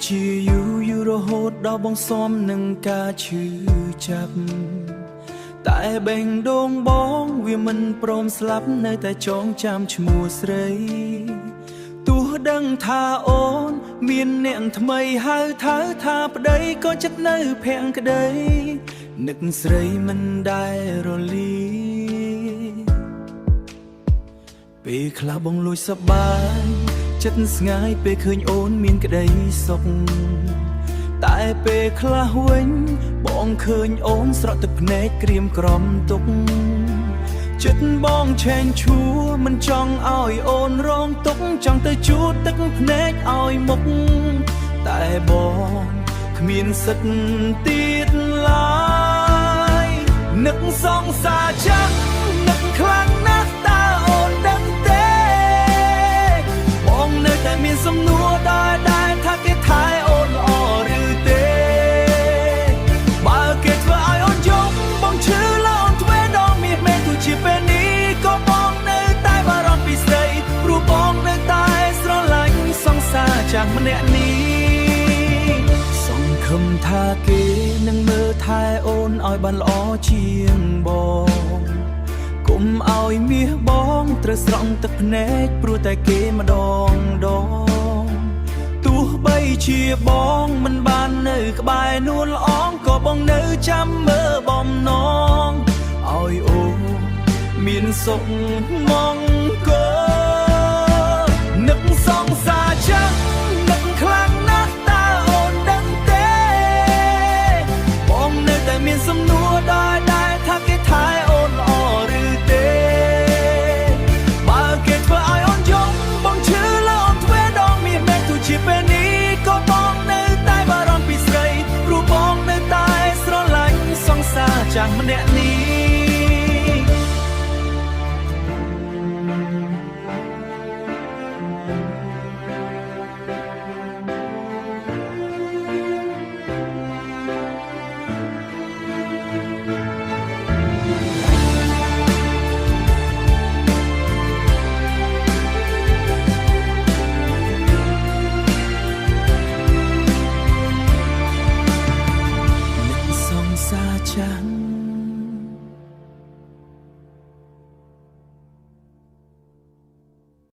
ជាយូរយូររហូតដល់បងស៊ាំនឹងការឈឺចាប់តែបេងដូងបងវាមិនព្រមស្លាប់នៅតែចងចាំឈ្មោះស្រីទោះដឹងថាអូនមានអ្នកថ្មីហៅថាថាប្តីក៏ចិត្តនៅភាំងក្តីនឹកស្រីមិនដែលរលី ពេលខ្លះបងលួចសប្បាយចិត្តស្ងាយពេលឃើញអូនមានក្តីសុខតែពេលខ្លះវិញបងឃើញអូនស្រក់ទឹកភ្នែកក្រៀមក្រំទុកចិត្តបងឆេងឈួរមិនចង់ឲ្យអូនរងទុក្ខចង់ទៅជូតទឹកភ្នែកឲ្យមុខតែបងគ្មានសិទ្ធទៀតឡើយនឹកសង្សារចឹងនឹកខ្លាំងណាស់តើអូនដឹងទេ បងនៅតែមានសំណួរដែរដែរថាគេថែអូនល្អឬទេ បើគេធ្វើឲ្យអូនយំបងឈឺលើអូនទ្វេដងមាសមែនទោះជាពេលនេះក៏បងនៅតែបារម្ភពីស្រីព្រោះបងនៅតែស្រឡាញ់សង្សារចាស់ម្នាក់នេះសង្ឃឹមថាគេនឹងមើលថែអូនឲ្យបានល្អជាងបង គុំឲ្យមាសបងត្រូវស្រង់ទឹកភ្នែកព្រោះតែគេម្ដងដងទោះបីជាបងមិនបាននៅក្បែរនួនល្អងក៏បងនៅចាំមើលបំណងឲ្យអូនមានសុខមង្គលនឹកសង្សារចឹងនឹកខ្លាំងណាស់តើអូនដឹងទេ បងនៅតែមានសំណួរដែរដែរថាគេថែអូនល្អឬទេ បើគេធ្វើឲ្យអូនយំបងឈឺលើអូនទ្វេដងមាសមែនទោះជាពេលនេះក៏បងនៅតែបារម្ភពីស្រីព្រោះបងនៅតែស្រឡាញ់សង្សារចាស់ម្នាក់នេះ។